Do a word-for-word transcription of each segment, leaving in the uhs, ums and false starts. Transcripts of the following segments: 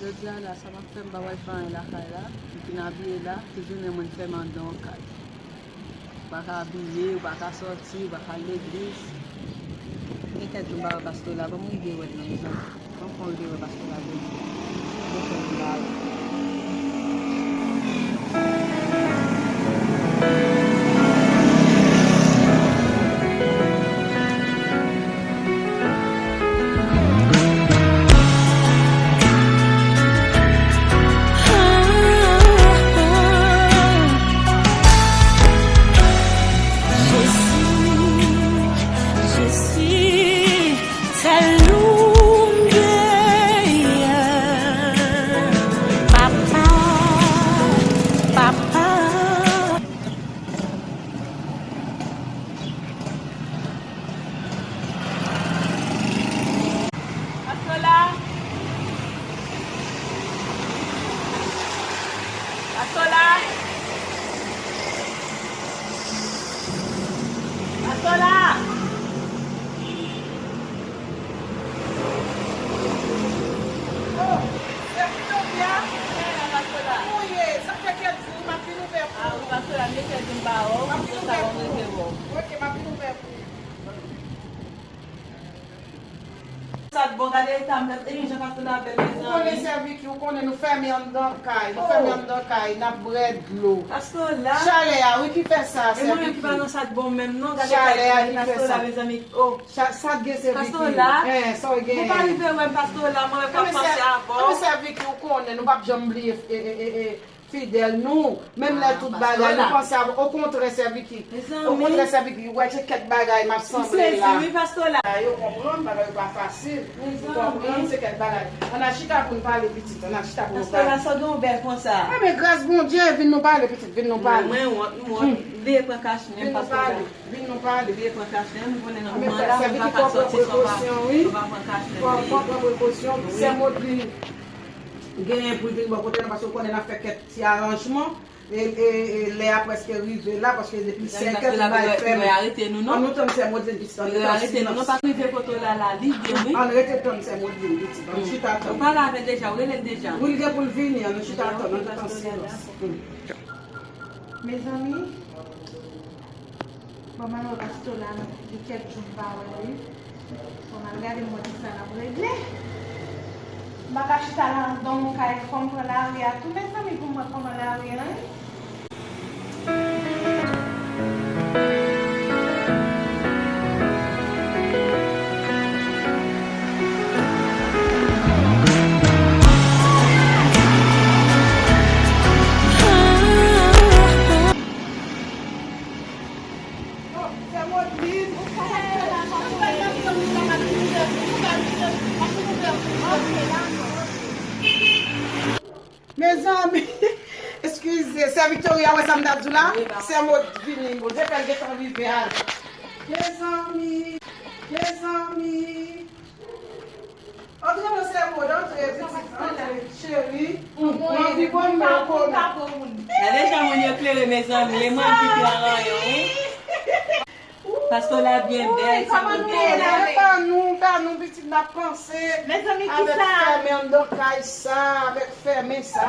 Jodi a la, sa m ap fè, m pa pral fè anyen lakay la. M fin abiye la, tout jounen mwen fèmen anndan yon kay. Ou pa ka abiye, ou pa ka sòti, ou pa ka al legliz. Gen kèk jou m pa wè pastè la, ban m rive wè l non, mezanmi. Ban m fè yon rive wè pastè la jodi a. Ban m fè yon rive. Pastola! Pastola! Pastola! Oh, sè Victoria? Kòman w ye la, Pastola? Kòman w ye? Sa fè kèk jou, m ap vin ouvè pou ou. Ah, wi, Pastola, m gen kèk jou m pa wè w, m kontan sa ban m rive wè w. Ok, m ap vin ouvè pou ou. Sa t bon, gade eta m la, e jan pastè la bèl, mezanmi. Ou konnen sè Vicky, ou konnen nou fèmen anndan kay, nou fèmen anndan kay, n ap bwè dlo. Pastè la. Chalè a, wi, ki fè sa, sè Vicky. E mwen menm ki pa nan sa t bon menm non, gade eta m la, pastè la, mezanmi. Oh. Sa t gen, sè Vicky? Pastè la. Eh, sa w gen? Mwen pa rive wè m, pastè la, mwen menm k ap panse avè w. Enben sè Vicky, ou konnen, nou p ap janm bliye, e, e, e, e, fidèl nou, menm lè tout bagay, nou panse avè, okontrè, sè Vicky. Okontrè, sè Vicky, wè se kèk bagay m ap sanble la. Yo konprann, bagay yo pa fasil. Ou konprann, se kèk bagay. Ann al chita pou n pale, pitit, ann al chita pou nou pale. Pastè la, sa w gen w bèl konsa? Enben, gras Bondye, vin nou pale, pitit, vin nou pale. Mwen wont, m wont. Vin nou pale, vin nou pale. Enben, sè Vicky, fò w pran prekosyon, wi. Fò w pran prekosyon. Sè Modlin genyen pou l vin bò kote nou, paske w konnen n ap fè kèk ti aranjman. E, e, e lè a prèske rive la, paske depi senkè tout bagay fèmen. Ann nou tann sè Modlin, pitit, ann rete an silans. Ann rete tann sè Modlin, pitit, ann chita tann. Ou pale avè l deja, ou rele l deja. Wi, l gen pou l vini, ann chita tann, ann rete an silans. Mezanmi, bon, m al wè pastè la, gen kèk jou m pa wè l, wi. Bon, m al gade m wè kisa l ap regle. M pa ka chita la anndan yon kay, fò m pran lari a tou, mezanmi, pou m wè kòman lari a ye. Mezanmi, eskize, sè Victoria, wè sa m t ap di w la? Sè Maud vini, Bondye fè l gentan rive a. Mezanmi, mezanmi. Antre non, sè Maud, antre, pitit, antre, cheri. Ou anvi bon, men ou konnen. Gade jan moun yo klere, mezanmi, e mwen ki pi anrayon, wi. Pastè la byen bèl, sè Maud byen bèl. E pa nou, pa nou, pitit, n ap panse avèk fèmen anndan kay sa, avèk fèmen sa.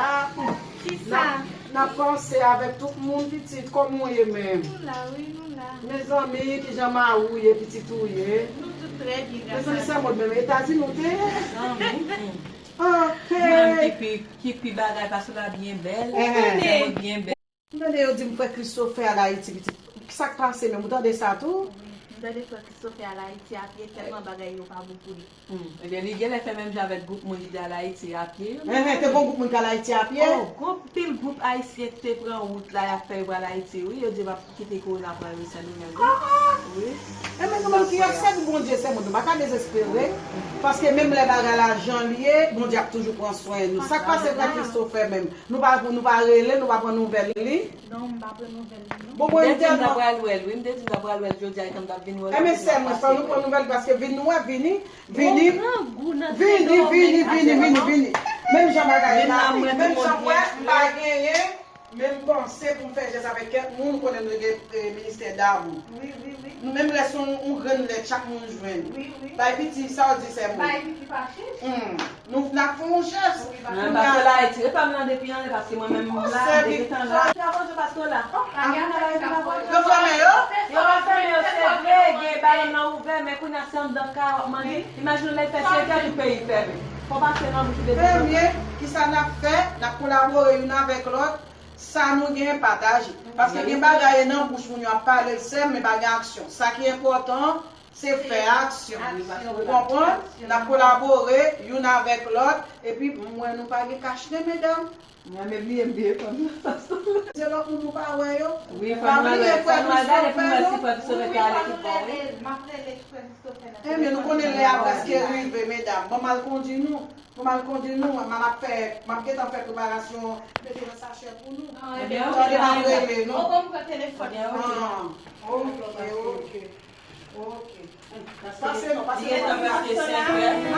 Kisa? N ap panse avèk tout moun, pitit, kòman w ye menm? Nou la, wi, nou la. Mezanmi, kijan mari w ye, pitit ou ye? Nou tout trè byen, gras a Dye. Mezanmi, sè Maud menm, Etazini w te ye? Mezanmi, hmm. Mwen ki pi, ki pi bagay, pastè la byen bèl, sè Maud byen bèl. M tande yo di m frè Christopher al Ayiti, pitit. Kisa k pase menm? Ou tande sa tou? Wi, m tande frè Christopher al Ayiti a pye, tèlman bagay yo pa bon pou li. Hmm. Ebyen, li genlè fè menm jan avèk gwoup moun li te al Ayiti a pye yo. Enhen, te gon gwoup moun k al Ayiti a pye? Oh, gon pil gwoup ayisyen ki te pran wout la, y ap fè yo pral Ayiti, wi. Yo di yo p ap kite kowona pran yo Sendomeng, wi. Wi. Enben, nou menm ki ap sèvi Bondye, sè Maud, nou pa ka dezespere. Paske menm lè bagay la jan l ye, Bondye ap toujou pran swen nou. Sa k pase frè Christopher menm? Nou pa, nou pa rele, nou pa pran nouvèl li? Non, m pa pran nouvèl li, non. Bon, mwen, m te di m ta pral wè l, wi. M te di m ta pral wè l jodi a, etan m t ap vin wè l. Enben, sè mwen, fò nou pran nouvèl, paske vin nou wè, vini, vini, vini, vini, vini, vini, vini. Menm jan bagay la, menm jan m wè, m pa genyen. Menm panse pou m fè jès avèk kèk moun, ou konnen nou gen eh, ministè damou. Wi, wi, wi. Nou menm lè se yon yon grenn lèt chak moun jwenn. Wi, wi. Bay piti, sa w di sè mwen. Bay piti pa chich. Hmm. Nou n ap fè yon jès. Wi, pa Mwen chich. pa fè la retire pa m nan depi anlè paske mwen menm m la Sèvi- depi tan la. Depi avan se paske w la. Oh, pa gen anyen avèk sa. Yo fèmen yo? Yo pa fèmen yo se vre, gen balon nan ouvè, men kounye a se anndan kay w ap mande. Imajine w lè fè sèt è tout peyi fèmen. Fò pase nan bouch ou depi. Premye, kisa n ap fè? N ap kolabore youn avèk lòt. Sa nou gen pataje. Paske gen bagay e nan bouch moun yo ap pale l sèm, men pa gen aksyon. Sa ki enpòtan, se fè aksyon. Ou konprann? N ap kolabore youn avèk lòt, epi mwen nou pa gen kach nen, medam. Mwen menm li enbe fanm nan. Se lòt moun nou pa wè yo. Wi, fanm nan lè fanm nan gade pou mwen si frè Christopher te ale tout bon wi. M ap rele frè Christopher nan Enben, nou konnen lè a telefòn. Prèske rive, medam. Bon, m al kondi nou. Bon, m al kondi nou. M al ap fè, m ap gentan fè preparasyon, mete nan sachè pou nou. Ah, Ebyen, ebyen, Tande m ap ok. rele nou. Ou konn pran telefòn. Ebyen, ok. Ah, ok, ok. Ok. Pase non, pase Li gentan non. Prèske senk è.